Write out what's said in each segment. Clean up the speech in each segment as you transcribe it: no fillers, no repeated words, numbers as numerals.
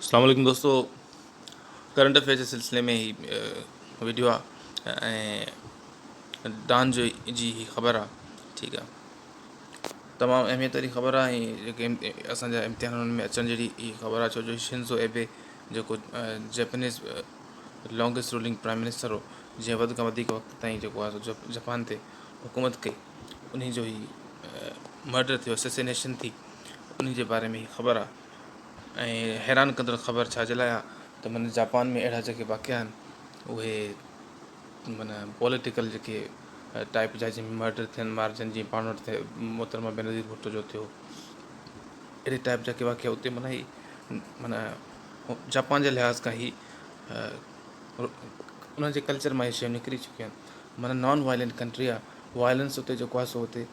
اسلام عليڪم دوستو ڪرنٽ افيئر جي سلسلي ۾ هي وڊيو آ ۽ ڊان جو جي هي خبر آ ٺيڪ آ تمام اهميت واري خبر آ ۽ جيڪي اسان جا امتحانن ۾ اچڻ جهڙي هي خبر آ ڇو جو شنزو ايبي جيڪو Japanese longest ruling prime minister هو جنهن وڌ کان وڌيڪ وقت تائين جيڪو آ سو جپان تي حڪومت ڪئي انهي جو هي مرڊر ٿيو اسيسينيشن ٿي انهي جي باري ۾ هي خبر آ ۽ حيران ڪندڙ خبر ڇا جي لاء آ ته معنيٰ جاپان ۾ اهڙا جيڪي واقعا آهن اهي معنيٰ پوليٽيڪل جيڪي ٽائپ جا جنهن ۾ مرڊر ٿين مارجن جيئن پاڻ وٽ ٿئي محترمه بينظير ڀٽو جو ٿيو اهڙي ٽائپ جا ڪي واقعا اتي معنيٰ هي معنيٰ جاپان جي لحاظ کان هي انهن جي ڪلچر مان هي شيون نڪري چڪيون آهن معنيٰ نان وائلنٽ ڪنٽري آ وائلنس اتي جيڪو آهي سو اتي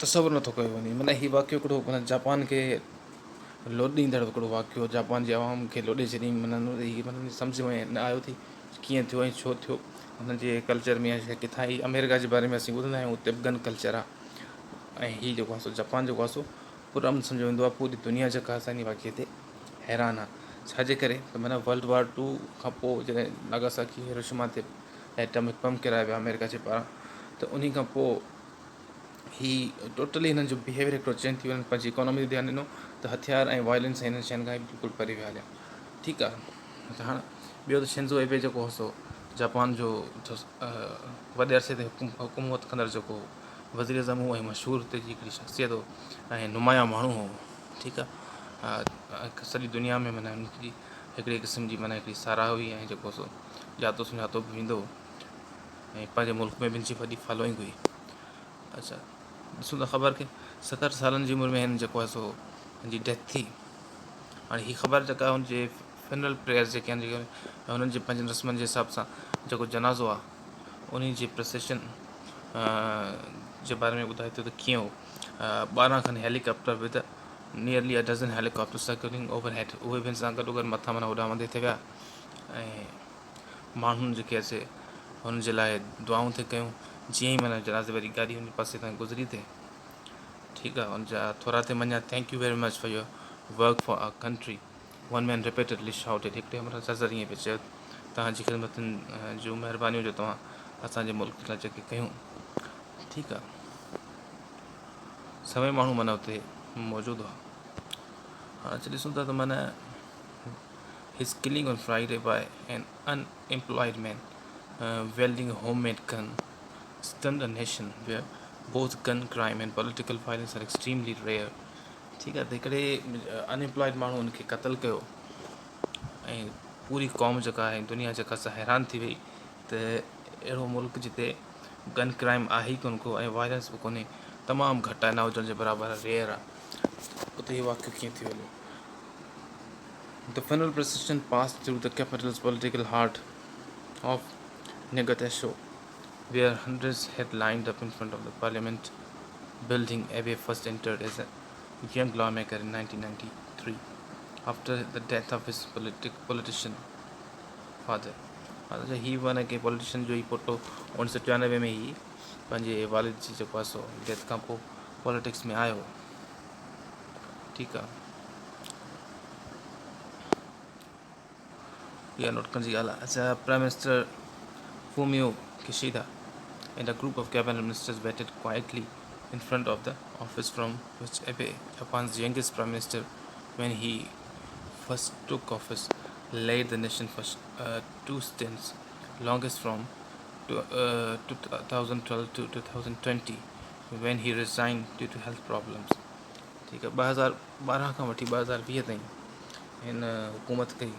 تصور نٿو ڪيو وڃي معنيٰ هي واقعو هڪڙو معنيٰ جاپان کي لوڏيندڙ هڪڙو واقعو جاپان جي عوام کي لوڏي ڇڏيائين معنيٰ هي معنيٰ سمجهه ۾ نه آيو ٿي ڪيئن ٿيو ۽ ڇو ٿيو هنن جي ڪلچر ۾ ڪٿان هي آمريڪا جي باري ۾ اسين ٻڌندا آهيون اتي به گن ڪلچر آهي ۽ هي جيڪو آهي سو جاپان جيڪو آهي سو پرامن سمجهيو ويندو آهي پوري دنيا جيڪا آهي سا ان واقعي تي حيران آهي ڇا جي ڪري ته معنيٰ ورلڊ وار ٽو کان پوء جڏهن ناگاساڪي هيروشيما تي ايٽمڪ بم ڪيرايا ويا آمريڪا جي پاران ته انهي کان پوء هي ٽوٽلي هنن جو بيهيويئر هڪڙو چينج ٿي ويو هنن پنهنجي اڪانومي تي ڌيان ڏنو ته هٿيار ۽ وائلنس ۽ انهن شين کان بلڪل پري ويا هليا ٺيڪ آهي ته هاڻ ٻيو ته شنزو ايبي جيڪو هو سو جاپان جو وڏي عرصي تائين حڪومت ڪندڙ جيڪو وزير اعظم هو ۽ مشهور هتي جي هڪڙي شخصيت هو ۽ نمايان ماڻهو هو ٺيڪ آهي سڄي دنيا ۾ معنيٰ هن جي هڪڙي قسم جي معنيٰ هڪڙي ساراهه هئي ۽ جيڪو سو ڄاتو سڃاتو به ويندو هو ۽ پنهنجي ملڪ ۾ به هن جي وڏي فالوئنگ هئي. اچا ڏسون ٿا خبر کي 70 سالن جي عمر ۾ هن جيڪو آهي سو هن جي ڊيٿ ٿي. هاڻي هي خبر جيڪا هن جي فنرل پريئرز جيڪي آهن جيڪي هنن جي پنهنجن رسمن جي حساب سان جيڪو جنازو آهي انهي جي پروسيشن جي باري ۾ ٻڌائي ٿو ته ڪيئن هو 12 کن helicopter with nearly a dozen helicopter circling overhead اهي به هن سان گڏو گڏ مٿان معنيٰ اڏامندي ٿي ويا ۽ ماڻهن جيڪي سي هن جي لاء دعائون ٿي ڪيون جيئن ئي معنيٰ جنازي واري گاڏي هن جي پاسي تان گذري ٿي ٺيڪ آ ان جا ٿورا ٿي مڃيا thank you very much for your work for our country one man repeatedly shouted هڪڙي همراهه زر زر ائين پئي چيو توهان جي خدمتن جون مهربانيون جو توهان اسان جي ملڪ لاء جيڪي ڪيون ٺيڪ آ سوين ماڻهو معنيٰ اتي موجود هئا هاڻ اچي ڏسون ٿا ته معنيٰ His killing on Friday by an unemployed man wielding a homemade gun stunned a nation where both gun crime and political violence are extremely rare. ٺيڪ آهي ته هڪڙي ان امپلائيڊ ماڻهو ان کي قتل ڪيو ۽ پوري قوم جيڪا آهي دنيا جيڪا سا حيران ٿي وئي ته اهڙو ملڪ جتي گن ڪرائم آهي ئي ڪونه ڪو ۽ وائلنس به ڪونهي تمام گهٽ آهي نه هجڻ جي برابر ريئر آهي اتي هي واقعو ڪيئن ٿي ويو The funeral procession passed through the capital's political heart of Nagatasho, where hundreds had lined up in front of the parliament building. Abe first entered as a young lawmaker in 1993 after the death of his politician father. اڇا هي معنيٰ ڪنهن politician جو ئي پٽ هو 1993 ۾ هي پنهنجي والد جي جيڪو آهي سو ڊيٿ کان پوء پوليٽڪس ۾ آيو ٺيڪ آ اها نوٽ ڪرڻ جي ڳالهه آهي اچا prime minister Fumio Kishida and a group of cabinet ministers waited quietly in front of the office from which Abe, Japan's youngest prime minister when he first took office, led the nation for two stints, longest from 2012 to 2020 when he resigned due to health problems. ٺيڪ آهي 2012 کان وٺي 2020 تائين هن حڪومت ڪئي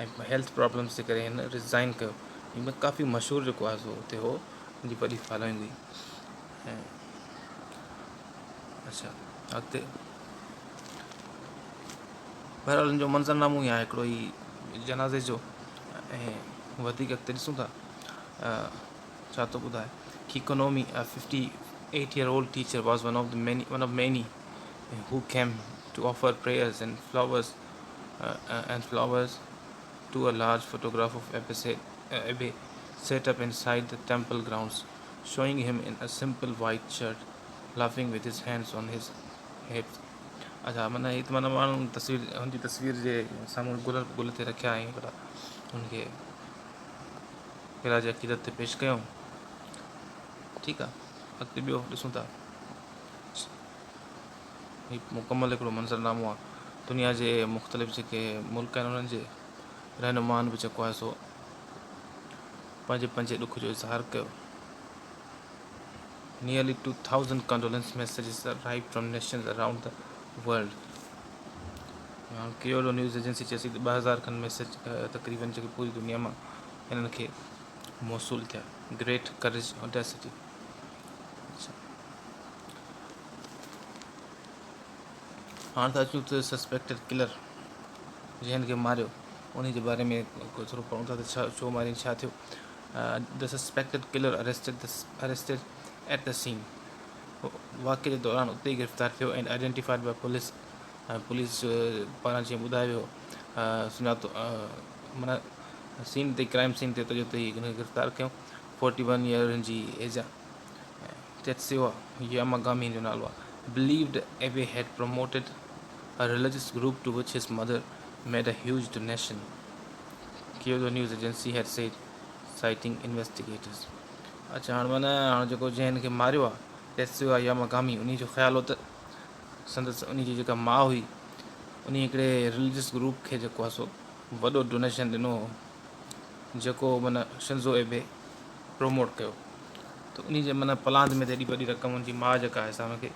۽ health problems جي ڪري هن ريزائن ڪيو هن ڪافي مشهور جيڪو آهي سو اتي هو هن جي وڏي فالوئنگ هئي ۽ اچھا اڳتي بهرحال ان جو منظرنامو ئي آهي هڪڙو ئي جنازي جو ۽ وڌيڪ اڳتي ڏسون ٿا ڇا ٿو ٻڌائي Kikunomi, a 58 year old teacher, was one of the many one of many who came to offer prayers and flowers and flowers to a large photograph of Abe set, Abe set up inside the temple grounds, showing him in a simple white shirt, laughing with his hands on his hips. اڇا معنيٰ هي ته معنيٰ ماڻهو تصوير هن جي تصوير جي سامهون گل گل تي رکيا آهن هڪڙا هن کي خراج عقيدت تي پيش ڪيو ٺيڪ آ اڳتي ٻيو ڏسون ٿا هي مڪمل هڪڙو منظر نامو آ دنيا جي مختلف جيڪي ملڪ آهن انهن جي رهنمائن به جيڪو آهي سو پنهنجي پنهنجي ڏک جو اظهار ڪيو. Nearly 2000 condolence messages arrived from nations around the world. هاڻ ڪيولو نيوز ايجنسي چئي ٿي ته 2000 کن ميسيج تقريبن جيڪي پوري دنيا مان هنن کي موصول ٿيا. Great courage audacity. هاڻ ٿا اچون ته سسپيڪٽيڊ ڪلر جنهن کي ماريو انهي جي باري ۾ ٿورو پڙهون ٿا ته ڇا ڇو مارين ڇا ٿيو The suspected killer arrested the arrested at the scene واقعي جي دوران اتي ئي گرفتار ٿيو and identified by police ۽ police پاران جيئن ٻڌايو ويو سڃاتو معنيٰ سين تي ڪرائم سين تي اتي جو اتي ئي هن کي گرفتار ڪيو فورٽي ون ايئر هن جي ايج آهي ٽيتسيوا ياماگامي هن جو نالو آهي believed Abe had promoted a religious group to which his mother made a huge donation Kyodo news agency had said citing investigators اڇا هاڻ معنيٰ هاڻ جيڪو جنهن هن کي ماريو آهي ٽيتسيوا ياماگامي انهي جو خيال هو ته سندس انهي جي جيڪا ماء هئي انهي هڪڙي رليجس گروپ کي جيڪو آهي سو وڏو ڊونيشن ڏنو هو جيڪو معنيٰ شنزو ايبي پروموٽ ڪيو ته انهي جي معنيٰ پلاند ۾ ته ايڏي وڏي رقم ان جي ماء جيڪا آهي سا ان کي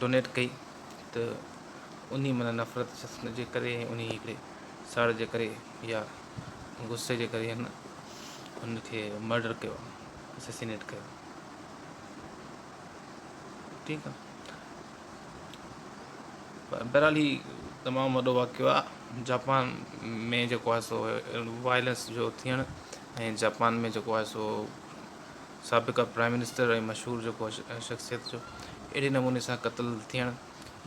ڊونيٽ ڪئي ته انهي معنيٰ نفرت جي ڪري ۽ انهي هڪڙي ساڙ جي ڪري يا غصي جي ڪري هن هن کي مرڊر ڪيو اسيسينيٽ ڪيو ٺيڪ آ بهرحال هي تمام وڏو واقعو آ جاپان ۾ جيڪو آهي سو وائلنس جو ٿيڻ ۽ جاپان ۾ جيڪو آهي سو سابقه پرائم منسٽر ۽ مشهور جيڪو شخصيت جو اهڙي نموني سان قتل ٿيڻ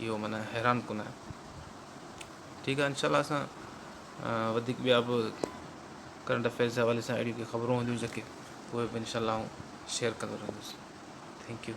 اهو معنيٰ حيران ڪن آهي ٺيڪ آهي انشاء الله اسان وڌيڪ ٻيا به ڪرنٽ افيئرس جي حوالي سان اهڙيون ڪي خبرون هونديون جيڪي اهي به انشاء الله آئون شيئر ڪندو رهندس thank you.